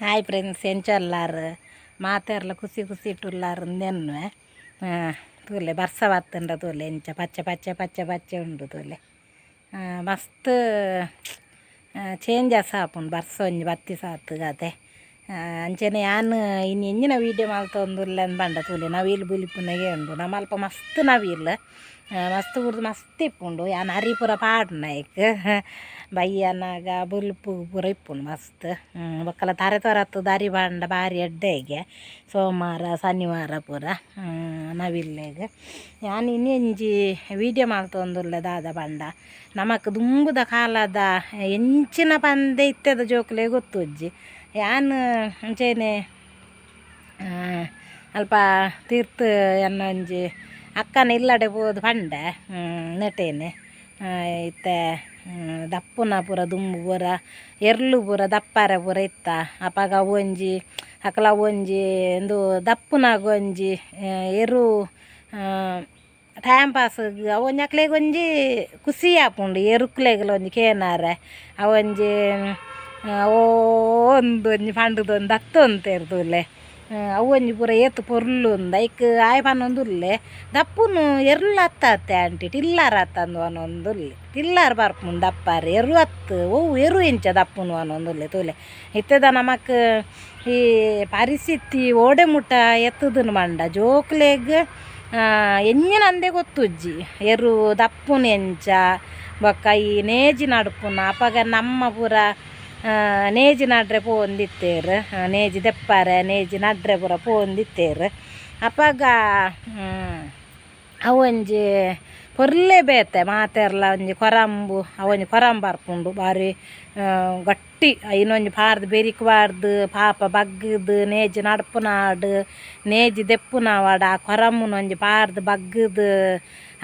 Hi friends, ಎಂಚೊಲ್ಲಾರ್ ಮಾತೆರ್ಲ ಖುಷಿ ಖುಷಿ ಇಟ್ಟುಲ್ಲಾರ್ ನೆನ್ವೆ ತೂಲೆ ಬರ್ಸ ಬತ್ತುಂಡ ತೂಲೆ ಎಂಚ ಪಚ್ಚೆ ಪಚ್ಚೆ ಪಚ್ಚೆ ಪಚ್ಚೆ ಉಂಡು ತೂಲೆ. ಮಸ್ತ್ ಚೇಂಜಸ್ ಆಪುಂಡು ಬರ್ಸ ಒಂಜಿ ಬತ್ತಿ ಸಾತ್ಗತೆ. ಅಂಚನೆ ಯಾನ್ ಇನಿ ಎಂಚಿನ ವೀಡಿಯೋ ಮಲ್ತೊಂದುಲ್ಲೆ ಪಂಡ ತೂಲೆ ನವಿಲು ಬುಲಿಪುನಗೆ ಉಂಡು. ನಮ ಅಲ್ಪ ಮಸ್ತ್ ನವಿಲು ಮಸ್ತ್ ಬುಡ್ದು ಮಸ್ತ್ ಇಪ್ಪುಂಡು. ಯಾನ್ ಅರಿ ಪೂರ ಪಾಡುನ ಐಕ್ ಬಯ್ಯನಾಗ ಬೊಲ್ಪು ಪೂರ ಇಪ್ಪುಂಡು ಮಸ್ತ್. ಬೊಕ್ಕಲ ತರೆ ತರತ್ತದ ಅರಿ ಪಾಂಡ ಬಾರಿ ಎಡ್ಡೆಗೆ ಸೋಮವಾರ ಶನಿವಾರ ಪೂರ ನವಿಲ್ಲೆಗ್. ಯಾನ್ ಇನಿ ಒಂಜಿ ವೀಡಿಯೋ ಮಲ್ತೊಂದುಲ್ಲೆ ದಾದ ಪಂಡ ನಮಕ್ ದುಂಬುದ ಕಾಲದ ಎಂಚಿನ ಪಂದೆ ಇತ್ತೆದ ಜೋಕುಲೆ ಗೊತ್ತುಜ್ಜಿ. ಯಾನ್ ಅಂಚೆನೆ ಅಲ್ಪ ತೀರ್ಥ ಎನ್ನ ಒಂಜಿ ಅಕ್ಕನ ಇಲ್ಲಡೆ ಪೋದು ಪಂಡೆ ನೆಟೇನೆ ಇತ್ತೆ ದಪ್ಪುನ ಪೂರ ದುಂಬು ಪೂರ ಎರ್ಲು ಪೂರ ದಪ್ಪಾರೆ ಪೂರ ಇತ್ತ. ಅಪಗ ಒಂಜಿ ಅಕಲ ಒಂಜಿ ಇಂದು ದಪ್ಪುನಾಗ ಒಂಜಿ ಎರು ಟೈಮ್ ಪಾಸ್ ಅವೊಂಜಿ ಅಕ್ಲೆಗ್ ಒಂಜಿ ಖುಷಿ ಆಪುಂಡು. ಎರುಕ್ಲೆಗ್ಲ ಒಂಜಿ ಕೇನಾರೆ ಅವೊಂಜಿ ಓ ಒಂದೊಂಜಿ ಪಂಡುದೊಂದು ದತ್ತೊಂತೇರ್ ತೂಲೆ. ಅವು ಒಂಜಿ ಪೂರ ಏತ್ ಪೊರ್ಲು ಉಂದು ಐಕ್ ಆಯೆ ಪನೊಂದುಲ್ಲೆ ದಪ್ಪುನು ಎರ್ಲು ಅತ್ತಾತೆ ಆಂಟಿ ಟಿಲ್ಲರ್ ಅತ್ತಂದು ಪನೊಂದುಲ್ಲೆ. ಟಿಲ್ಲರ್ ಬರ್ಪುಂಡು ದಪ್ಪಾರೆ ಎರು ಅತ್ತು ಒವು ಎರು ಎಂಚ ದಪ್ಪುನು ಪನೊಂದುಲ್ಲೆ ತೂಲೆ. ಇತ್ತೆದ ನಮಕ್ ಈ ಪರಿಸ್ಥಿತಿ ಓಡೆ ಮುಟ್ಟ ಎತ್ತುದುನು ಪಂಡ ಜೋಕ್ಲೆಗ್ ಎಂಚಿನ ಅಂದೆ ಗೊತ್ತುಜ್ಜಿ. ಎರು ದಪ್ಪುನು ಎಂಚ ಬೊಕ್ಕ ಈ ನೇಜಿ ನಡ್ಪುನ ಅಪಗ ನಮ್ಮ ಪೂರ ನೇಜಿ ನಡ್ರೆ ಪೋವೊಂದಿತ್ತೆರ್. ನೇಜಿ ದೆಪ್ಪಾರೆ ನೇಜಿ ನಡ್ರೆ ಪೂರ ಪೋವೊಂದಿತ್ತೆರ್. ಅಪಗ ಅವೊಂಜಿ ಪೊರ್ಲೇ ಬೇತೆ ಮಾತೆರ್ಲ ಒಂಜಿ ಕೊರಂಬು ಅವೊಂಜಿ ಕೊರಂಬು ಬರ್ಪುಂಡು ಬಾರಿ ಗಟ್ಟಿ ಐನೊಂಜಿ ಪಾರ್ದ್ ಬೆರಿಕ್ ಪಾರ್ದ್ ಪಾಪ ಬಗ್ಗುದು ನೇಜಿ ನಡ್ಪುನಾಡ್ ನೇಜಿ ದೆಪ್ಪುನವಾಡ ಆ ಕೊರಂಬುನೊಂಜಿ ಪಾರ್ದ್ ಬಗ್ಗುದು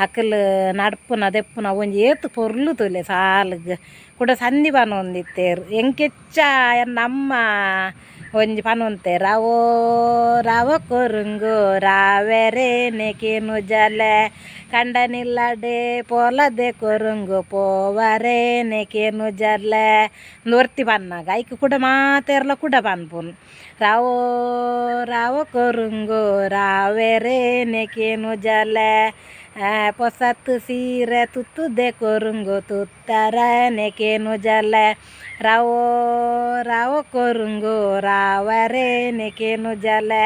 ಅಕಲ್ ನಡ್ಪುನ ದೆಪ್ಪುನ ಒಂಜಿ ಏತ್ ಪೊರ್ಲು ತೂಲೆ ಸಾಲುಗ್. ಕುಡ ಸಂಧಿ ಪನೊಂದಿತ್ತೆರ್ ಎಂಕೆಚ್ಚ ಎನ್ನ ಅಮ್ಮ ಒಂಜಿ ಪನೊಂತೆರ್ ರಾವೋ ರಾವ ಕೊರುಂಗು ರಾವೆರೇನೆ ಕೇನುಜಲೆ ಕಂಡನಿಲ್ಲಡೆ ಪೋಲದೆ ಕೊರುಂಗು ಪೋವರೇನೆ ಕೇನುಜಲೆ ಒರ್ತಿ ಪನ್ನಾಗ ಐಕ್ ಕುಡ ಮಾತೆರ್ಲ ಕುಡ ಪನ್ಪುನು ರಾವೋ ರಾವ ಕೊರುಂಗು ರಾವೆರೇನೆ ಕೇನುಜಲೆ ಪೊಸತ್ ಸೀರೆ ತುತ್ತುದೆ ಕೊರುಂಗು ತುತ್ತರನೆ ಕೇನುಜಲೆ ರಾವೋ ರಾವ ಕೊರುಂಗು ರಾವರೇನೆ ಕೇನುಜಲೆ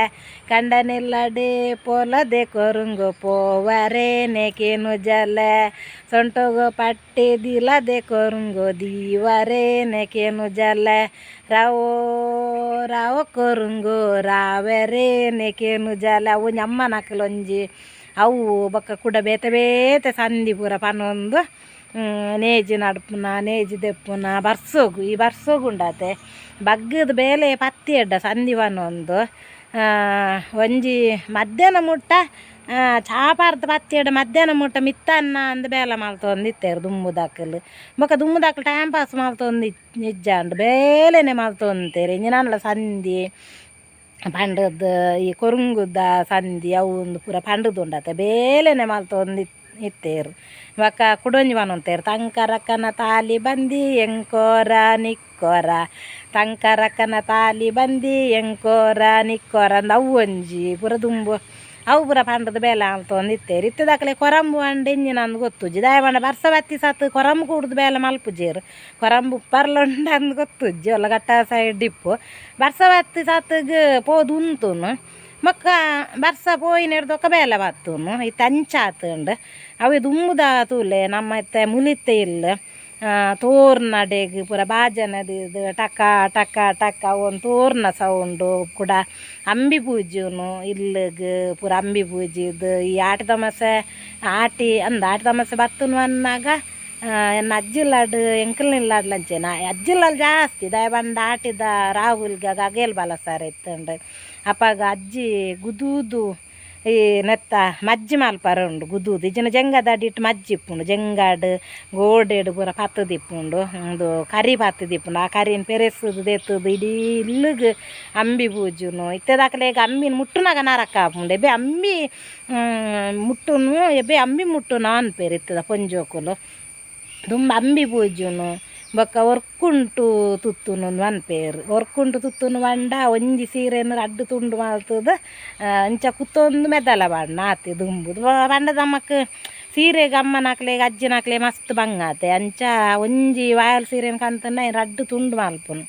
ಕಂಡನಿಲ್ಲಡೆ ಪೋಲದೆ ಕೊರುಂಗು ಪೋವರೇನೆ ಕೇನುಜಲೆ ಸೊಂಟೊಗು ಪಟ್ಟಿ ದಿಲದೆ ಕೊರುಂಗು ದೀವರೇನೆ ಕೇನುಜಲೆ ರಾವೋ ರಾವ ಕೊರುಂಗು ರಾವೆರೇನೆ ಕೇನುಜಲೆ. ಅವು ಅಮ್ಮನಕುಲೊಂಜಿ ಅವು ಬೊಕ್ಕ ಕುಡ ಬೇತೆ ಬೇತೆ ಸಂಧಿ ಪೂರ ಪನೊಂದು ನೇಜಿ ನಡ್ಪುನ ನೇಜಿ ದೆಪ್ಪುನ ಬರ್ಸೋಗು ಈ ಬರ್ಸೋಗು ಉಂಡಾತೆ ಬಗ್ಗದ ಬೇಲೆ ಪತ್ತಿ ಎಡ್ಡ ಸಂಧಿ ಪನೊಂದು ಒಂಜಿ ಮಧ್ಯಾಹ್ನ ಮುಟ್ಟ ಚಾಪಾರ್ದ ಪತ್ತಿ ಎಡ್ಡ ಮಧ್ಯಾಹ್ನ ಮುಟ್ಟ ಮಿತ್ತನ್ನ ಅಂದ್ ಬೇಲೆ ಮಲ್ತೊಂದಿತ್ತೆರ್ ದುಂಬುದಕುಲು. ಬೊಕ್ಕ ದುಂಬುದಕುಲು ಟೈಮ್ ಪಾಸ್ ಮಲ್ತೊಂದು ಇಜ್ಜಾಂಡ್ ಬೇಲೆನೆ ಮಲ್ತೊಂತೆರ್ ಇಂಚಿನಾಂಡಲ ಸಂಧಿ ಪಂಡದ್ ಈ ಕೊರುಂಗುದ ಸಂಧಿ ಅವು ಉಂದು ಪೂರ ಪಂಡುದು ಉಂಡತೆ ಬೇಲೆನೆ ಮಲ್ತೊಂದು ಇತ್ತೆರ್. ಬೊಕ್ಕ ಕುಡೊಂಜಿ ಪನೊಂತೆರ್ ತಂಕರಕ್ಕನ ತಾಲಿ ಬಂದಿ ಎಂಕೋರ ನಿಕ್ಕೋರ ತಂಕರಕ್ಕನ ತಾಲಿ ಬಂದಿ ಎಂಕೋರ ನಿಕ್ಕೋರ ಅಂದ್ ಅವು ಒಂಜಿ ಪೂರ ದುಂಬು ಅವು ಪೂರ ಪಂಡದ ಬೇಲೆ ಮಲ್ತೊಂದಿತ್ತೆರ್. ಇತ್ತೆದಕಲೆ ಕೊರಂಬು ಪಂಡ ಎಂಚಿನ ಅಂದ್ ಗೊತ್ತುಜ್ಜಿ. ದಾಯೆ ಪಂಡ ಬರ್ಸ ಬತ್ತಿ ಸತ್ ಕೊರಂಬು ಕೂಡುದು ಬೇಲೆ ಮಲ್ಪುಜೆರ್ ಕೊರಂಬು ಉಪ್ಪರ್ಲ ಉಂಡು ಅಂದ್ ಗೊತ್ತುಜ್ಜಿ. ಒಲ್ಲ ಘಟ್ಟ ಸೈಡ್ ಇಪ್ಪು ಬರ್ಸ ಬತ್ತಿ ಸತ್ಗ್ ಪೋದು ಉಂತುನು ಬೊಕ್ಕ ಬರ್ಸ ಪೋಯಿನೆಡ್ದ್ ಬೇಲೆ ಬತ್ತುನು ಇತ್ತೆ ಅಂಚ ಆತುಂಡು. ಅವೆ ದುಂಬುದ ತೂಲೆ ನಮ್ಮ ಇತ್ತೆ ಮುಲಿತೆ ಇಲ್ಲ್ ತೋರ್ನಡೆಗ್ ಪೂರ ಬಾಜನ ದೀದ್ ಟಕ ಟಕ ಟಕ ಅವೊಂದು ತೋರ್ನ ಸೌಂಡು ಕುಡ ಅಂಬಿ ಪೂಜುನು ಇಲ್ಲುಗ್ ಪೂರ ಅಂಬಿ ಪೂಜಿದ್ ಈ ಆಟಿ ತಮಾಸೆ ಆಟಿ ಅಂದ್ ಆಟಿ ತಮಾಸೆ ಬತ್ತುನು ಅನ್ನಾಗ ಎನ್ನ ಅಜ್ಜಿಲ್ಲಾಡ್ ಎಂಕಲ್ನ ಇಲ್ಲಾಡ್ಲ ಅಂಚೆನ ಅಜ್ಜಿಲ್ಲಾಲ್ ಜಾಸ್ತಿ ದಾಯೆ ಪಂಡ ಆಟಿದ ರಾಹುಲ್ಗ ಅಗೇಲ್ ಬಲಸಾರ ಇತ್ತುಂಡು. ಅಪಗ ಅಜ್ಜಿ ಗುದೂದು ಈ ನೆತ್ತ ಮಜ್ಜಿ ಮಲ್ಪರೆ ಉಂಡು ಗುದೂದು ಇಜ್ಜಿಂಡ ಜಂಗದ ಅಡಿಟ್ ಮಜ್ಜಿ ಇಪ್ಪುಂಡು ಜಂಗಾಡ್ ಗೋಡೆಡ್ ಪೂರ ಪತ್ತುದಿಪ್ಪುಂಡು ಉಂದು ಕರಿ ಪತ್ತುದಿಪ್ಪುಂಡು ಆ ಕರಿನ್ ಪೆರೆಸುದು ದೆತ್ತುದು ಇಡೀ ಇಲ್ಲುಗ್ ಅಂಬಿ ಪೂಜುನು. ಇತ್ತೆದಕಲೆಗ್ ಅಂಬಿನ್ ಮುಟ್ಟುನಗ ನರಕ ಆಪುಂಡು ಎಬೆ ಅಂಬಿ ಮುಟ್ಟುನು ಎಬೆ ಅಂಬಿ ಮುಟ್ಟುನ ಅನ್ಪೆರ್ ಇತ್ತೆದ ಪೊಂಜೋಕುಲು. ದುಂಬು ಅಂಬಿ ಪೂಜುನು. ಬೊಕ್ಕ ಒರ್ಕುಂಟು ತುತ್ತುನು ಪನ್ಪೇರು. ಒರ್ಕುಂಟು ತುತ್ತುನು ಪಂಡ ಒಂಜಿ ಸೀರೆನ್ ರಡ್ಡ್ ತುಂಡು ಮಲ್ತುದು ಅಂಚ ಕುತ್ತೊಂದು ಮೆದಲ ಪಾಡ್ನ ಆತೆ ದುಂಬು ಪಂಡ ನಮಕ್ ಸೀರೆಗ್ ಅಮ್ಮನಕ್ಲೆಗ್ ಅಜ್ಜಿನಕ್ಲೆಗ್ ಮಸ್ತ್ ಬಂಗಾತೆ. ಅಂಚ ಒಂಜಿ ವಾಯಲ್ ಸೀರೆನ್ ಕಂತುಂಡ ಐನ್ ರಡ್ಡ್ ತುಂಡು ಮಲ್ಪುನು.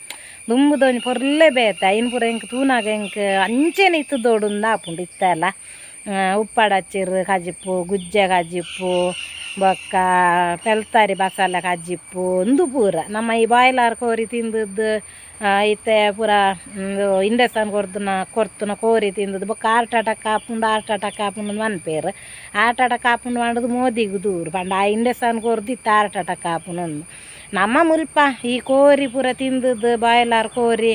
ದುಂಬುದ ಒಂಜಿ ಪೊರ್ಲೆ ಬೇತೆ. ಐನ್ ಪೂರ ಎಂಕ್ ತೂನಗ ಎಂಕ್ ಅಂಚೆನೆ ಇತ್ತುದೋಡುಂದು ಆಪುಂಡು ಇತ್ತೆಲ. ಉಪ್ಪಡಚ್ಚಿರ್ ಕಜಿಪು, ಗುಜ್ಜೆ ಕಜಿಪು, ಬೊಕ್ಕ ಪೆಲ್ತಾರಿ ಬಸಲೆ ಕಜಿಪು ಉಂದು ಪೂರ ನಮ್ಮ ಈ ಬಾಯ್ಲರ್ ಕೋರಿ ತಿಂದದ್ದು. ಇತ್ತೆ ಪೂರ ಉಂದು ಇಂಡೆಸನ್ ಕೊರ್ದುನ ಕೊರ್ತುನ ಕೋರಿ ತಿಂದದ್ದು. ಬೊಕ್ಕ ಹಾರ್ಟ್ ಅಟ್ಯಾಕ್ ಆಪುಂಡು, ಹಾರ್ಟ್ ಅಟ್ಯಾಕ್ ಆಪುಂಡು ಪನ್ಪೆರ್. ಹಾರ್ಟ್ ಅಟ್ಯಾಕ್ ಆಪುಂಡು ಪಂಡುದು ಮೋದಿಗ್ ದೂರು ಪಂಡ ಆ ಇಂಡೆಸನ್ ಕೊರ್ದು ಇತ್ತೆ ಹಾರ್ಟ್ ಅಟ್ಯಾಕ್ ಆಪುಂಡು. ನಮ್ಮ ಮುಲ್ಪ ಈ ಕೋರಿ ಪೂರ ತಿಂದದ್ದು, ಬಾಯ್ಲರ್ ಕೋರಿ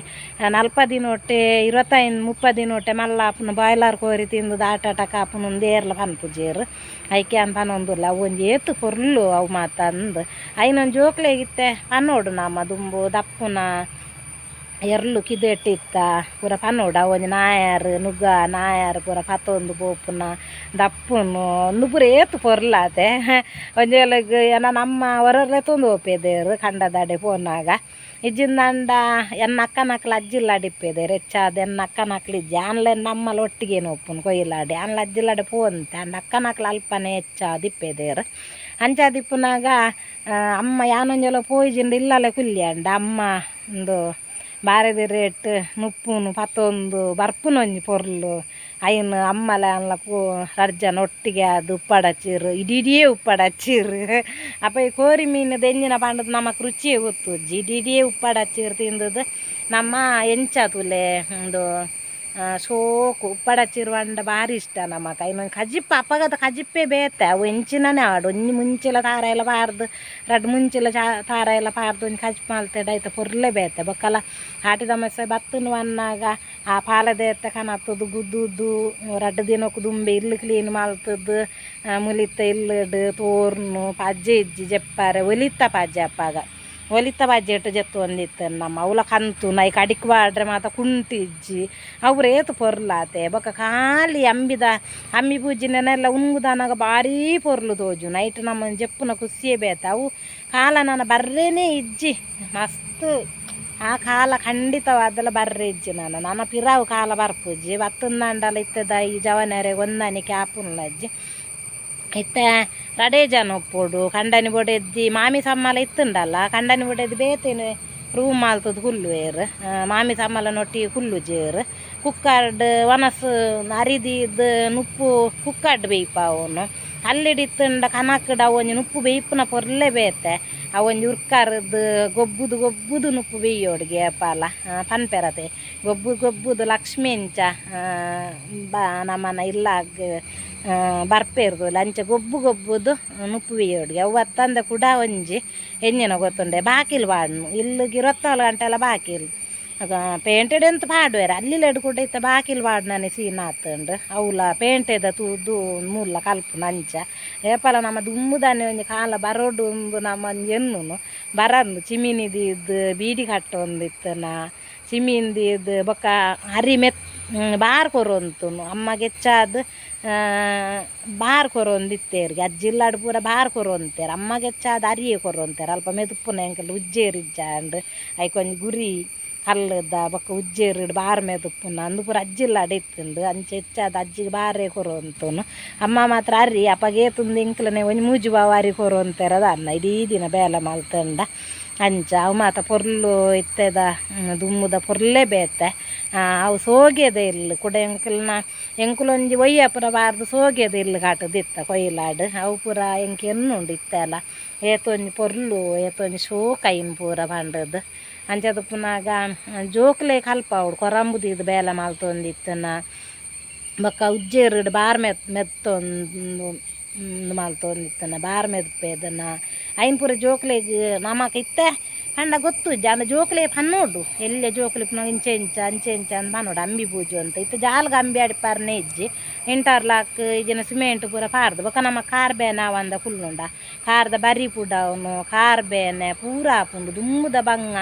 40 ದಿನೊಟ್ಟೆ, 25 30 ದಿನೊಟ್ಟೆ ಮಲ್ಲ ಆಪುನ ಬಾಯ್ಲರ್ ಕೋರಿ ತಿಂದದ್ದು ಹಾರ್ಟ್ ಅಟ್ಯಾಕ್ ಆಪುಂಡು ಅಂದ್ ಏರ್ಲ ಪನ್ಪುಜೆರ್. ಐಕೆ ಯಾನ್ ಪನೊಂದುಲ್ಲ ಅವು ಒಂಜಿ ಏತ್ ಪೊರ್ಲು ಅವು ಮಾತ ಅಂದ್. ಐನೊಂಜಿ ಜೋಕ್ಲೆಗ್ ಇತ್ತೆ ಪನೊಡು, ನಮ ದುಂಬು ದಪ್ಪುನ ಎರ್ಲು ಕಿದೆಟ್ಟಿತ್ತ ಪೂರ ಪನೊಡು. ಅವು ಒಂಜಿ ನಾಯರ್ ನುಗ ನಾಯರ್ ಪೂರ ಪತೊಂದು ಪೋಪುನ ದಪ್ಪುನು ಉಂದು ಪೂರ ಏತ್ ಪೊರ್ಲಾತೆ. ಒಂಜಿ ವೇಳೆಗ್ ಎನ ನಮ್ಮ ಒರೊರ್ಲೆ ತೂಂದು ಪೋಪೆದೆರ್ ಕಂಡದಾಡೆ ಪೋನಾಗ. ಇಜ್ಜಿಂದಾಂಡ ಎನ್ನ ಅಕ್ಕನಕ್ಲು ಅಜ್ಜಿಲ್ಲಾಡ್ ಇಪ್ಪೆದೆರ್ ಹೆಚ್ಚಾದ್. ಎನ್ನ ಅಕ್ಕನಕ್ಲು ಇಜ್ಜಿ, ಆನ್ಲ ಎನ್ನ ಅಮ್ಮಲ ಒಟ್ಟಿಗೆ ಉಪ್ಪುನು ಕೊಯ್ಲಾಡೆ. ಆನ್ಲ ಅಜ್ಜಿಲ್ಲಾಡೆ ಪೋಂತೆ, ಆಂಡ ಅಕ್ಕನಕ್ಲು ಅಲ್ಪನೆ ಹೆಚ್ಚಾದ್ ಇಪ್ಪೆದೆರ್. ಅಂಚಾದ್ ಇಪ್ಪುನಾಗ ಅಮ್ಮ ಯಾನೊಂಜೊಲ ಪೋಯಿಜಿಂಡ ಇಲ್ಲಲೆ ಕುಲ್ಲಿಯಂಡ ಅಮ್ಮ ಉಂದು ಬಾರೆದ ರೇಟ್ ನುಪ್ಪುನು ಪತ್ತೊಂದು ಬರ್ಪುನೊಂಜಿ ಪೊರ್ಲು. ಐನ್ ಅಮ್ಮಲ ಯಾನ್ಲ ಪೂ ರಡ್ಡ್ ಜನ ಒಟ್ಟಿಗೆ ಆದ್ ಉಪ್ಪಡಚ್ಚಿರ್, ಇಡೀ ಉಪ್ಪಡಚ್ಚಿರ್. ಅಪ್ಪ ಈ ಕೋರಿ ಮೀನು ದೆಂಜಿನ ಪಂಡದ್ ನಮಕ್ ರುಚಿಯೇ ಗೊತ್ತುಜ್ಜಿ. ಇಡೀ ಉಪ್ಪಡಚ್ಚಿರ್ ತಿಂದದ್ದು ನಮ್ಮ ಎಂಚ ತೂಲೆ ಉಂದು ಶೋಕು. ಉಪ್ಪಡಚ್ಚಿರ್ ಪಂಡ ಭಾರಿ ಇಷ್ಟ ನಮಕ್. ಐನೊಂಜಿ ಕಜಿಪ್ಪು, ಅಪಗದ ಕಜಿಪ್ಪೇ ಬೇತೆ. ಅವು ಎಂಚಿನನೇ ಆವಡ್, ಒಂಜಿ ಮುಂಚಿಲ ತಾರಾಯಿಲ ಪಾರ್ದ್, ರಡ್ಡ್ ಮುಂಚಿಲ ಚಾ ತಾರಾಯಿಲ ಪಾರ್ದ್ ಒಂಜಿ ಕಜಿಪ್ಪು ಮಲ್ತೆಡ ಐತ ಪೊರ್ಲೆ ಬೇತೆ. ಬೊಕ್ಕಲ ಆಟಿದ ಅಮಾವಾಸ್ಯೆ ಬತ್ತುಂಡು ಪನ್ನಾಗ ಆ ಪಾಲೆದೇರ್ತೆ ಕನತುದು ಗುದ್ದುದು ರಡ್ಡ್ ದಿನೊಕು ದುಂಬೆ ಇಲ್ಲ್ ಕ್ಲೀನ್ ಮಲ್ತುದು ಮುಲಿತ ಇಲ್ಲುಡ್ ತೋರ್ನು ಪಜ್ಜೆ ಇಜ್ಜಿ ಜೆಪ್ಪಾರೆ. ಒಲಿತ ಪಜ್ಜೆ, ಅಪಗ ಒಲಿತ ಪಜ್ಜೆಟ್ ಜೆತ್ತೊಂದಿತ್ತೆರ್ ನಮ್ಮ. ಅವ್ಲ ಕಂತುನು ಐಕ್ ಅಡಿಕ್ ಪಾಡ್ರೆ ಮಾತ ಕುಂಟು ಇಜ್ಜಿ. ಅವು ಏತ್ ಪೊರ್ಲಾತೆ. ಬೊಕ್ಕ ಖಾಲಿ ಅಂಬಿದ ಅಂಬಿ ಪೂಜಿನೆಲ್ಲ ಉಂಗುದಾನಗ ಭಾರೀ ಪೊರ್ಲು ತೋಜುನು. ಐಟ್ ನಮ್ಮ ಜೆಪ್ಪುನ ಖುಷಿಯೇ ಬೇತೆ. ಅವು ಕಾಲ ನನ ಬರ್ರೇನೇ ಇಜ್ಜಿ. ಮಸ್ತ್ ಆ ಕಾಲ ಖಂಡಿತವಾದಲ ಬರ್ರೆ ಇಜ್ಜಿ ನನ. ನನ ಪಿರಾವು ಕಾಲ ಬರ್ಪುಜಿ. ಬತ್ತುಂದಾಂಡಲ ಇತ್ತೆದ ಈ ಜವನೆರೆಗ್ ಹೊಂದಾಣಿಕೆ ಆಪುನ್ಲಜ್ಜಿ. ಇತ್ತೆ ರಡೇ ಜನ ಉಪ್ಪೊಡು. ಕಂಡನಿ ಬೊಡೆದ್ದಿ ಮಾಮಿ ಸಮ್ಮಲ ಇತ್ತುಂಡಲ್ಲ, ಕಂಡನಿ ಬೊಡೆದ್ದಿ ಬೇತೆನೆ ರೂಮ್ ಮಲ್ತುದು ಕುಲ್ಲುವೆರ್. ಮಾಮಿ ಸಮ್ಮಲನೊಟ್ಟಿಗೆ ಕುಲ್ಲುಜೆರ್. ಕುಕ್ಕರ್ಡ್ ವನಸ್ ಅರಿದೀದ್ ನುಪ್ಪು ಕುಕ್ಕರ್ಡ್ ಬೇಯ್ಪಾವುನು. ಅಲ್ಲಿಡ್ ಇತ್ತುಂಡ ಕನಕ್ಡ್ ಅವು ಒಂಜಿ ನುಪ್ಪು ಬೇಯ್ಪುನ ಪೊರ್ಲೆ ಬೇತೆ. ಅವು ಒಂಜಿ ಉರ್ಕರ್ದ್ ಗೊಬ್ಬುದು ಗೊಬ್ಬುದು ನುಪ್ಪು ಬೇಯ್ಯೋಡುಗೆ ಏಪಾಲ ಪನ್ಪೆರತೆ. ಗೊಬ್ಬು ಗೊಬ್ಬುದು ಲಕ್ಷ್ಮಿ ಇಂಚ ಬ ನಮನ ಇಲ್ಲಾಗ್ ಬರ್ಪೆರ್ದು ಅಂಚ ಗೊಬ್ಬು ಗೊಬ್ಬುದು ನುಪ್ಪು ಬೇಯೋಡುಗೆ. ಅವು ಅತ್ತಂದೆ ಕುಡ ಒಂಜಿ ಎಂಜಿನ ಗೊತ್ತುಂಡೆ, ಬಾಕಿಲ್ ಪಾಡ್ನು. ಇಲ್ಲುಗ್ 24 ಗಂಟೆಲ ಬಾಕಿಲ್. ಪೇಂಟೆಡ್ ಎಂತ ಪಾಡುವೆರ್ ಅಲ್ಲಿಲೆಡ್ ಕೂಡ ಇತ್ತೆ ಬಾಕಿಲ್ ಪಾಡ್ನನೆ ಸೀನ್ ಆತುಂಡು. ಅವ್ಲ ಪೇಂಟೆದ ತೂದು ಮೂಲ ಕಲ್ಪುನ ಅಂಚ. ಏಪಲ ನಮ್ಮ ದುಂಬುದಾನೆ ಒಂಜಿ ಕಾಲ ಬರೋಡು ಉಂದು ನಮ್ಮ ಒಂಜಿ ಎನ್ನುನು ಬರಂದು. ಚಿಮಿನಿ ದೀದ್ ಬೀಡಿ ಕಟ್ಟೊಂದಿತ್ತನ, ಚಿಮಿನಿ ದೀದ್ ಬೊಕ್ಕ ಅರಿ ಮೆತ್ ಬಾರ್ ಕೊರೊಂತುನು. ಅಮ್ಮಗ್ ಹೆಚ್ಚಾದ್ ಬಾರ್ ಕೊರೊಂದಿತ್ತೆರ್ಗೆ. ಅಜ್ಜಿ ಇಲ್ಲಡ್ ಪೂರ ಬಾರ್ ಕೊರೊಂತೆರ್. ಅಮ್ಮಗ್ ಹೆಚ್ಚಾದ್ ಅರಿಯೇ ಕೊರೊಂತೆರ್. ಅಲ್ಪ ಮೆದುಪುನ ಎಂಕಲ್ನ ಉಜ್ಜೇರ್ ಇಜ್ಜಾಂಡ್. ಐಕೊಂಜಿ ಗುರಿ ಕಲ್ಲುದ ಬೊಕ್ಕ ಉಜ್ಜೇರುಡ್ ಬಾರ್ ಮೆದುಪುನ ಅಂದು ಪೂರ ಅಜ್ಜಿ ಇಲ್ಲಡ್ ಇತ್ತುಂಡು. ಅಂಚ ಹೆಚ್ಚಾದ್ ಅಜ್ಜಿಗ್ ಬಾರೇ ಕೊರೊಂತುನು, ಅಮ್ಮ ಮಾತ್ರ ಅರಿ. ಅಪಗ ಏತುಂದು ಎಂಕ್ಲನೆ ಒಂಜಿ ಮೂಜಿ ಬಾವು ಅರಿ ಕೊರೊಂತೆರ್ ದಾನ್ನ ಇಡೀ ದಿನ ಬೇಲೆ ಮಲ್ತುಂಡ. ಅಂಚ ಅವು ಮಾತ ಪೊರ್ಲು. ಇತ್ತೆದ ದುಂಬುದ ಪೊರ್ಲೇ ಬೇತೆ. ಅವು ಸೋಗೆದ ಇಲ್ಲ್ ಕುಡ ಎಂಕಲ್ನ ಎಂಕುಲೊಂಜಿ ಒಯ್ಯ ಪೂರ ಬಾರ್ದು ಸೋಗೆದ ಇಲ್ಲ್ ಕಟ್ಟುದಿತ್ತ ಕೊಯ್ಲಾಡ್. ಅವು ಪೂರ ಎಂಕ್ ಎನ್ನುಂಡು ಇತ್ತೆಲ ಏತೊಂಜಿ ಪೊರ್ಲು, ಏತೊಂಜಿ ಶೋಕು ಐನ್ ಪೂರ ಪಂಡುದು. ಅಂಚ ಉಪ್ಪುನಾಗ ಜೋಕ್ಲೆ ಕಲ್ಪಾವೊಡು. ಕೊರಂಬು ದೀದ್ ಬೇಲೆ ಮಲ್ತೊಂದಿತ್ತನ, ಬೊಕ್ಕ ಉಜ್ಜೇರುಡ್ ಬಾರ್ ಮೆತ್ ಮೆತ್ತೊಂದು ಉಂದು ಮಲ್ತೊಂದಿತ್ತನ, ಬಾರ್ ಮೆದ್ಪೆದನ ಐನ್ ಪೂರ ಜೋಕ್ಲೆಗ್. ನಮಕ್ ಇತ್ತೆ ಪಂಡ ಗೊತ್ತುಜ್ಜಿ, ಆಂಡ ಜೋಕ್ಲೆ ಪನ್ನೋಡು. ಎಲ್ಲೆ ಜೋಕ್ಲು ಇಪ್ಪುನಗ ಇಂಚ ಇಂಚ ಅಂಚೆ ಇಂಚ ಅಂದ್ ಪನ್ನೋಡು. ಅಂಬಿ ಪೂಜು ಅಂತ ಇತ್ತೆ ಜಾಲ್ಗ್ ಅಂಬಿ ಅಡಿಪಾರನೇ ಇಜ್ಜಿ. ಇಂಟರ್ಲಾಕ್ ಇಜ್ಜಿನ ಸಿಮೆಂಟ್ ಪೂರ ಪಾಡ್ದು. ಬೊಕ್ಕ ನಮ್ಮ ಕಾರ್ ಬೇನೆ ಆವಂದ ಕುಲ್ಲುಂಡ ಕಾರ್ದ ಬರಿ ಪುಡವುನು, ಕಾರ್ ಬೇನೆ ಪೂರ ಆಪುಂಡು. ದುಂಬುದ ಬಂಗ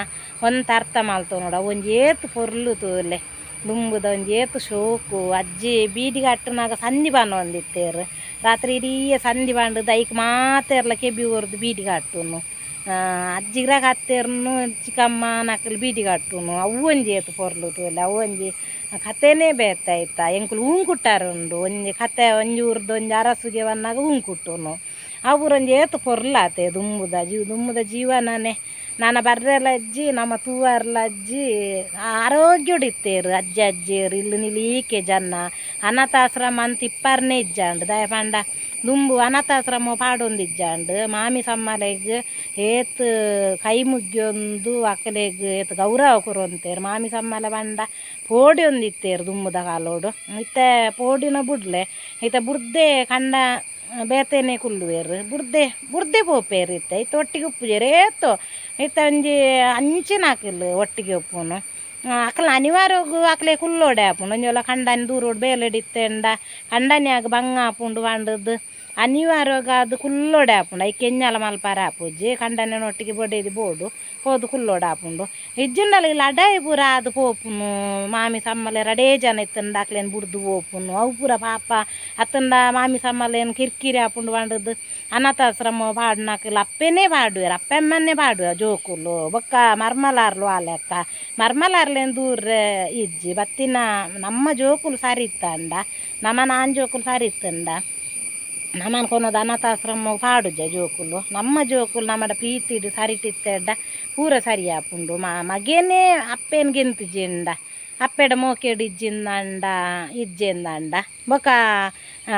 ಒಂತ ಅರ್ಥ ಮಲ್ತೊನೊಡು. ಅವು ಒಂಜಿ ಏತ್ ಪೊರ್ಲು ತೂಲೆ, ದುಂಬುದ ಒಂಜಿ ಏತ್ ಶೋಕು. ಅಜ್ಜಿ ಬೀಡಿ ಕಟ್ಟುನಾಗ ಸಂಧಿ ಪನೊಂದಿತ್ತೆರ್. ರಾತ್ರಿ ಇಡೀ ಸಂಧಿ ಪಂಡುದು ಐಕ್ ಮಾತೆರ್ಲ ಕೆಬಿ ಕೊರ್ದು ಬೀಡಿ ಕಟ್ಟುನು. ಅಜ್ಜಿಗ್ರ ಕತ್ತೆರ್ನು ಚಿಕ್ಕಮ್ಮ ನಕಲು ಬೀಡಿ ಕಟ್ಟುನು ಅವು ಒಂಜಿ ಏತ್ ಪೊರ್ಲು ತೂಲೆ ಅವು ಒಂಜಿ ಕತೆನೇ ಬೇತೆ ಆಯ್ತಾ. ಎಂಕುಲು ಹೂಂಕುಟ್ಟಾರ ಉಂಡು ಒಂಜಿ ಕತೆ ಒಂಜಿ ಊರ್ದು ಒಂಜಿ ಅರಸುಗೆ ಬನ್ನಾಗ ಹೂಂಕುಟ್ಟುನು ಆ ಊರೊಂಜಿ ಏತ್ ಪೊರ್ಲಾತೆ. ದುಂಬುದ ದುಂಬುದ ಜೀವನನೇ ನನ ಬರ್ರೆಲ ಅಜ್ಜಿ ನಮ್ಮ ತೂವರ್ಲ ಅಜ್ಜಿ ಆರೋಗ್ಯಡಿತ್ತೇರು ಅಜ್ಜಿ ಅಜ್ಜಿಯರು ಇಲ್ಲು ನಿಲೀಕೆ ಜನ ಅನಾಥಾಶ್ರಮ ಅಂತ ಇಪ್ಪಾರ್ನೆ ಇಜ್ಜಾಂಡ್ ದಾಯೆ ಪಂಡ ದುಂಬು ಅನಾಥಾಶ್ರಮ ಪಾಡೊಂದಿಜ್ಜಾಂಡ್ ಮಾಮಿ ಸಮ್ಮಲೆಗ್ ಏತ್ ಕೈ ಮುಗ್ಯೊಂದು ಅಕಲೆಗ್ ಏತ್ ಗೌರವ ಕೊರೊಂತೇರು. ಮಾಮಿ ಸಮ್ಮಲೆ ಪಂಡ ಪೋಡಿಯೊಂದಿತ್ತೇರು ದುಂಬುದ ಕಾಲೋಡು. ಇತ್ತೆ ಪೋಡಿನ ಬುಡ್ಲೆ ಇತ್ತೆ ಬುಡ್ದೆ ಕಂಡ ಬೇತೆನೆ ಕುಲ್ಲುವೆರ್ ಬುಡ್ದೆ ಬುಡ್ದೆ ಪೋಪೇರು. ಇತ್ತೆ ಇತ್ತೆ ಒಟ್ಟಿಗೆ ಉಪ್ಪುಜೆರ್ ಏತೋ ಇತ್ತೆ ಒಂಜಿ ಅಂಚಿನ ಅಕುಲು ಒಟ್ಟಿಗೆ ಉಪ್ಪುನು ಅಕಲ್ನ ಅನಿವಾರ್ಯಗ್ ಅಕ್ಲೆ ಕುಲ್ಲೋಡೆ ಆಪುಂಡು. ಒಂಜಿ ವೇಳೆ ಕಂಡನಿ ದೂರೋಡು ಬೇಲೆಡ್ ಇತ್ತೆಂಡ ಕಂಡನಿಯಾಗ ಬಂಗ ಆಪುಂಡು ಪಂಡುದು ಅನಿವಾರ್ಯಗಾದ್ ಕುಲ್ಲೋಡೆ ಆಪುಂಡು. ಐಕ್ ಎಂಜಾಲ ಮಲ್ಪರೆ ಆಪುಜಿ. ಕಂಡನಿನೊಟ್ಟಿಗೆ ಬೊಡೆದಿ ಬೋಡು ಪೋದು ಕುಲ್ಲೋಡು ಆಪುಂಡು. ಇಜ್ಜಿಂಡಲ ಈ ಲಡಾಯಿ ಪೂರ ಆದ್ ಪೋಪುನು. ಮಾಮಿ ಸಮ್ಮಲೆ ರಡೇ ಜನ ಇತ್ತುಂಡ ಅಕ್ಲೆನ್ ಬುಡ್ದು ಪೋಪುನು ಅವು ಪೂರ ಪಾಪ. ಅತ್ತಂಡ ಮಾಮಿ ಸಮ್ಮಲೆನ್ ಕಿರಿಕಿರಿ ಆಪುಂಡು ಪಂಡುದು ಅನಾಥಾಶ್ರಮ ಪಾಡುನಕುಲು ಅಪ್ಪೆನೇ ಪಾಡುವೆರ್, ಅಪ್ಪೆಮ್ಮನೇ ಪಾಡುವ ಜೋಕುಲು. ಬೊಕ್ಕ ಮರ್ಮಲಾರ್ಲು ಆಲೆಕ್ಕ ಮರ್ಮಲಾರ್ಲೆನ್ ದೂರ ಇಜ್ಜಿ ಬತ್ತಿನ ನಮ್ಮ ಜೋಕುಲು ಸರಿ ಇತ್ತಂಡ ನಮನ ಆಣ್ ಜೋಕುಲು ಸರಿ ಇತ್ತಂಡ ನಮನ್ ಕೊನೊದು ಅನಾಥಾಶ್ರಮ ಪಾಡುಜ ಜೋಕುಲು. ನಮ್ಮ ಜೋಕುಲು ನಮ್ಮಡ ಪ್ರೀತಿಡ್ ಸರಿಟಿತ್ತೆಡ ಪೂರ ಸರಿ ಆಪುಂಡು. ಮಗೇನೇ ಅಪ್ಪೆನ್ ಗೆಂತುಜಿಂಡ ಅಪ್ಪೆಡ ಮೋಕೆಡ್ ಇಜ್ಜಿಂದಂಡ ಇಜ್ಜೆಂದಂಡ ಬೊಕ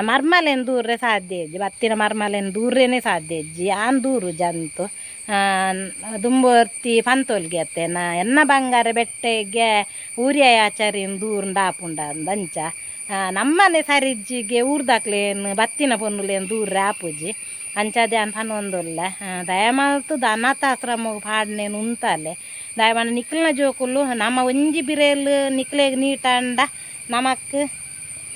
ಮರ್ಮಲೆನ್ ದೂರ್ರೆ ಸಾಧ್ಯ ಇಜ್ಜಿ. ಬತ್ತಿನ ಮರ್ಮಲೆನ್ ದೂರ್ರೆನೇ ಸಾಧ್ಯ ಇಜ್ಜಿ. ಆನ್ ದೂರು ಜಂತು ದುಂಬೊರ್ತಿ ಪಂತೊಲ್ಗೆ ಅತ್ತೇನ ಎನ್ನ ಬಂಗಾರ ಬೆಟ್ಟೆಗೆ ಊರ್ಯಾಯ ಆಚಾರ್ಯನ್ ದೂರ್ಂಡ ಆಪುಂಡ ಅಂಚ ನಮ್ಮನೆ ಸರಿಜ್ಜಿಗೆ ಊರ್ದಾಕ್ಲೇನು ಬತ್ತಿನ ಪೊನ್ನುಲೇನು ದೂರ ಆಪುಜಿ. ಅಂಚಾದೆ ಯಾನ್ ಪನೊಂದುಲ್ಲೆ ದಯಮಲ್ತುದು ಅನಾಥಾಶ್ರಮಗ್ ಪಾಡ್ನೇನು ಉಂತಾಲೆ. ದಯಮಾಡಿ ನಿಕ್ಲ್ನ ಜೋಕುಲು ನಮ್ಮ ಒಂಜಿ ಬಿರೆಲ್ ನಿಕ್ಲೆಗ್ ನೀಟಾಂಡ ನಮಕ್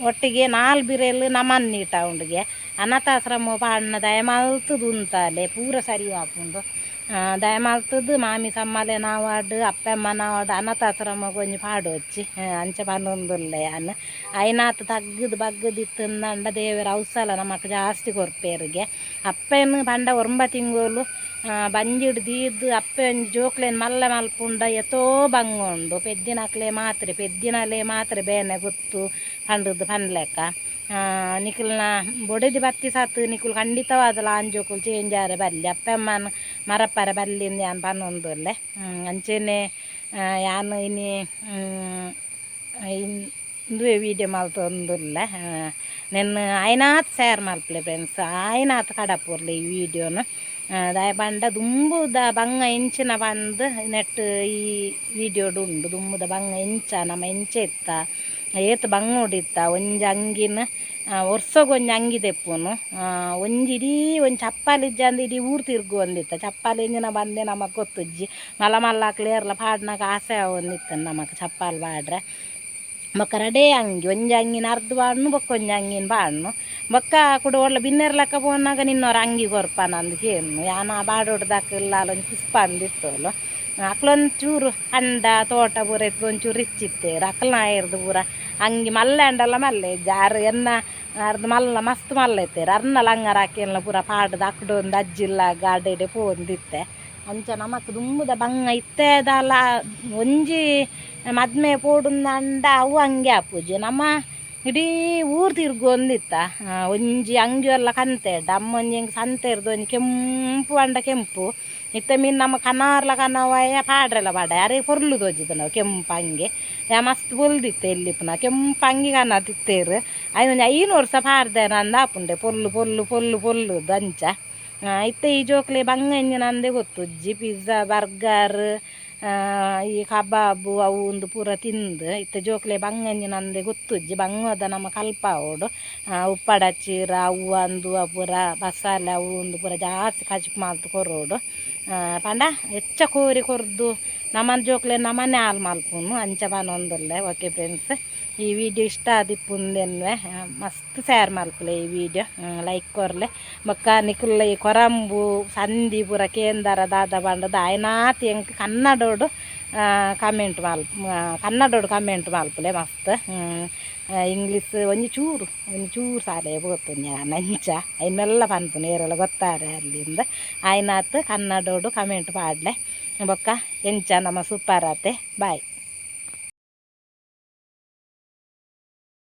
ಒಟ್ಟಿಗೆ ನಾಲ್ ಬಿರೆಲ್ ನಮನ್ ನೀಟ ಉಂಡುಗೆ. ಅನಾಥಾಶ್ರಮ ಪಾಡ್ನ ದಯಮಲ್ತುದು ಉಂತಾಲೆ ಪೂರ ಸರಿ ಆಪುಂಡು. ದಯಮಲ್ತುದು ಮಾಮಿ ಸಮ್ಮಲೆ ನಾವಾಡ್ ಅಪ್ಪೆಮ್ಮ ನಾವಾಡ್ ಅನಾಥಾಶ್ರಮಗ್ ಒಂಜಿ ಪಾಡೊಚ್ಚಿ ಅಂಚ ಪನೊಂದುಲ್ಲೆ ಯಾನ್. ಐನಾತ್ ತಗ್ಗುದು ಬಗ್ಗುದು ಇತ್ತುಂದಂಡ ದೇವೆರ್ ಔಸಲ ನಮಕ್ ಜಾಸ್ತಿ ಕೊರ್ಪೇರಿಗೆ. ಅಪ್ಪೆನ್ ಪಂಡ ಒರ್ಂಬ ತಿಂಗೊಲು ಬಂಜಿಡ್ ದೀದ್ ಅಪ್ಪೆ ಒಂಜಿ ಜೋಕ್ಲೆನ್ ಮಲ್ಲೆ ಮಲ್ಪುಂಡ ಏತೋ ಬಂಗ ಉಂಡು. ಪೆದ್ದಿನಕ್ಲೆ ಮಾತ್ರೆ ಪೆದ್ದಿನಲೆ ಮಾತ್ರೆ ಬೇನೆ ಗೊತ್ತು ಪಂಡುದು ಪನ್ಲೆಕ್ಕ. ನಿಕುಲ್ನ ಬೊಡೆದಿ ಬತ್ತಿ ಸಾತ್ ನಿಕುಲು ಖಂಡಿತವಾದಲ ಆಣ್ ಜೋಕುಲು ಚೇಂಜ್ ಆರೆ ಬಲ್ಲಿ ಅಪ್ಪೆಮ್ಮನ್ ಮರಪರೆ ಬಲ್ಲಿಂದ್ ಯಾನ್ ಪನೊಂದುಲ್ಲೆ. ಅಂಚೆನೆ ಯಾನ್ ಇನಿ ಇಂದುವೆ ವೀಡಿಯೋ ಮಲ್ತೊಂದುಲ್ಲೆ. ನೆನ್ನ್ ಆಯ್ನಾತ್ ಶೇರ್ ಮಲ್ಪುಲೆ ಫ್ರೆಂಡ್ಸ್, ಆಯ್ನಾತ್ ಕಡಪುರ್ಲೆ ಈ ವೀಡಿಯೋನು. ದಾಯೆ ಪಂಡ ದುಂಬುದ ಬಂಗ ಎಂಚಿನ ಪಂದ್ ನೆಟ್ ಈ ವೀಡಿಯೋಡು ಉಂಡು. ದುಂಬುದ ಬಂಗ ಎಂಚ ನಮ ಎಂಚ ಇತ್ತ ಏತ್ ಬಂಗೋಡಿತ್ತ. ಒಂಜಿ ಅಂಗಿನ ವರ್ಷಗ್ ಒಂಜಿ ಅಂಗಿ ದೆಪ್ಪುನು. ಒಂಜಿ ಇಡೀ ಒಂಜಿ ಚಪ್ಪಾಲಿ ಇಜ್ಜಂದೆ ಇಡೀ ಊರು ತಿರ್ಗುವೊಂದಿತ್ತ. ಚಪ್ಪಾಲಿ ಎಂಚಿನ ಬಂದೆ ನಮಕ್ ಗೊತ್ತುಜ್ಜಿ. ಮಲ್ಲ ಮಲ್ಲಾಕ್ಲು ಏರ್ಲ ಪಾಡ್ನಗ ಆಸೆ ಆವೊಂದಿತ್ತು ನಮಕ್ ಚಪ್ಪಾಲ್ ಪಾಡ್ರೆ. ಬೊಕ್ಕ ರಡೇ ಅಂಗಿ ಒಂಜಿ ಅಂಗಿನ ಅರ್ಧ ಪಾಡ್ನು ಬೊಕ್ಕ ಒಂಜಿ ಅಂಗಿನ ಪಾಡ್ನು. ಬೊಕ್ಕ ಕುಡ ಒಳ್ಳೆ ಬಿನ್ನೆರ್ಲಕ್ಕ ಪೋನಾಗ ನಿನ್ನೊರ ಅಂಗಿ ಕೊರ್ಪನಂದು ಕೇನ್ನು. ಯಾನ್ ಆ ಬಾಡೋಡ್ದಕುಲು ಒಂಜಿ ಪುಷ್ಪ ಅಂದಿತ್ತೋಲು. ಅಕ್ಲೊಂಚೂರು ಕಂಡ ತೋಟ ಪೂರ ಇತ್ತು ಒಂಚೂರು ರಿಚ್ ಇತ್ತೇರು. ಅಕ್ಲ್ನ ಆಯರ್ದು ಪೂರ ಅಂಗಿ ಮಲ್ಲೆ ಅಂಡಲ ಮಲ್ಲೆ ಜಾರು ಎನ್ನ ಅರ್ಧ ಮಲ್ಲ ಮಸ್ತ್ ಮಲ್ಲ ಇತ್ತೇರು. ಅರ್ನ ಲಂಗರ ಹಾಕಿಲ್ಲ ಪೂರ ಪಾಡ್ದು ಅಕ್ಡೊಂದು ಅಜ್ಜಿಲ್ಲ ಗಾರ್ಡೆಡೆ ಪೋವೊಂದಿತ್ತೆ. ಅಂಚ ನಮಕ್ ದುಂಬುದ ಬಂಗ ಇತ್ತೆದಲ ಒಂಜಿ ಮದ್ಮೆ ಪೋಡುಂದಂಡ ಅವು ಅಂಗಿ ಆಪುಜಿ. ನಮ್ಮ ಇಡೀ ಊರು ತಿರ್ಗೊಂದಿತ್ತ. ಒಂಜಿ ಅಂಗಿ ಎಲ್ಲ ಕಂತೆಡ್ ಅಮ್ಮೊಂಜಿ ಎಂಕ್ ಸಂತೆರ್ದು ಒಂಜಿ ಕೆಂಪು ಪಂಡ ಕೆಂಪು ಇತ್ತೆ ಮೀನ್ ನಮ್ಮ ಕನಾರ್ಲ ಕನವಾಯ ಪಾಡ್ರೆಲ ಪಾಡ ಯಾರೇ ಪೊರ್ಲು ತೋಜಿದ್ ನಾವು ಕೆಂಪು ಅಂಗಿ. ಯಾ ಮಸ್ತ್ ಬೊಲ್ದಿತ್ತೆ ಎಲ್ಲಿಪ್ಪುನ ಕೆಂಪು ಅಂಗಿ ಕನತಿತ್ತೇರು. ಐನ್ ಒಂಜಿ 5 ವರ್ಷ ಪಾಡ್ದೆ ಅಂದ್ ಆಪುಂಡೆ ಪೊರ್ಲು ಪೊರ್ಲು ಪೊರ್ಲು ಪೊರ್ಲುದು ಅಂಚ. ಇತ್ತೆ ಈ ಜೋಕ್ಲೆ ಬಂಗ ಎಂಜಿನ ಅಂದೇ ಗೊತ್ತುಜ್ಜಿ. ಪಿಜ್ಜಾ ಬರ್ಗರ್ ಈ ಕಬಾಬು ಅವು ಉಂದು ಪೂರ ತಿಂದು ಇತ್ತೆ ಜೋಕ್ಲೆ ಬಂಗ ಎಂಜಿನ ಅಂದೇ ಗೊತ್ತುಜ್ಜಿ. ಬಂಗದ ನಮ್ಮ ಕಲ್ಪಾವೊಡು. ಉಪ್ಪಡ ಚೀರ ಅವು ಅಂದು ಪೂರ ಮಸಾಲೆ ಅವು ಉಂದು ಪೂರ ಜಾಸ್ತಿ ಕಜಿಪು ಮಲ್ತ್ ಕೊರೊಡು. ಪಂಡ ಎಚ್ಚ ಕೋರಿ ಕೊರ್ದು ನಮನ್ ಜೋಕ್ಲೆ ನಮನೆ ಹಾಲು ಮಲ್ಪುನು ಅಂಚ ಪನೊಂದುಲ್ಲೆ. ಓಕೆ ಫ್ರೆಂಡ್ಸ್, ಈ ವಿಡಿಯೋ ಇಷ್ಟ ಆದಿಪ್ಪುಂದೆನ್ವೆ ಮಸ್ತ್ ಶೇರ್ ಮಲ್ಪುಲೆ ಈ ವಿಡಿಯೋ, ಲೈಕ್ ಕೊರ್ಲೆ. ಬೊಕ್ಕ ನಿಕುಲ್ಲ ಈ ಕೊರಂಬು ಸಂಧಿ ಪೂರ ಕೇಂದರ ದಾದ ಪಂಡದು ಆಯ್ನಾತ್ ಎಂಕ್ ಕನ್ನಡೋಡು ಕಮೆಂಟ್ ಮಲ್ ಕನ್ನಡೊಡು ಕಮೆಂಟ್ ಮಲ್ಪುಲೆ ಮಸ್ತ್. ಇಂಗ್ಲೀಷ್ ಒಂಜಿ ಚೂರು ಒಂಜಿ ಚೂರು ಸಾಲೆ ಪೋತುಂಜ ಅಂಚ ಐನ್ ಮೆಲ್ಲ ಪನ್ಪುನು ಏರೆಲ ಗೊತ್ತಾರೆ ಅಲ್ಲಿಂದ ಆಯ್ನಾತ್ ಕನ್ನಡೊಡು ಕಮೆಂಟ್ ಪಾಡ್ಲೆ. ಬೊಕ್ಕ ಎಂಚ ನಮ್ಮ ಸೂಪರ್ ಆತೆ. ಬಾಯ್.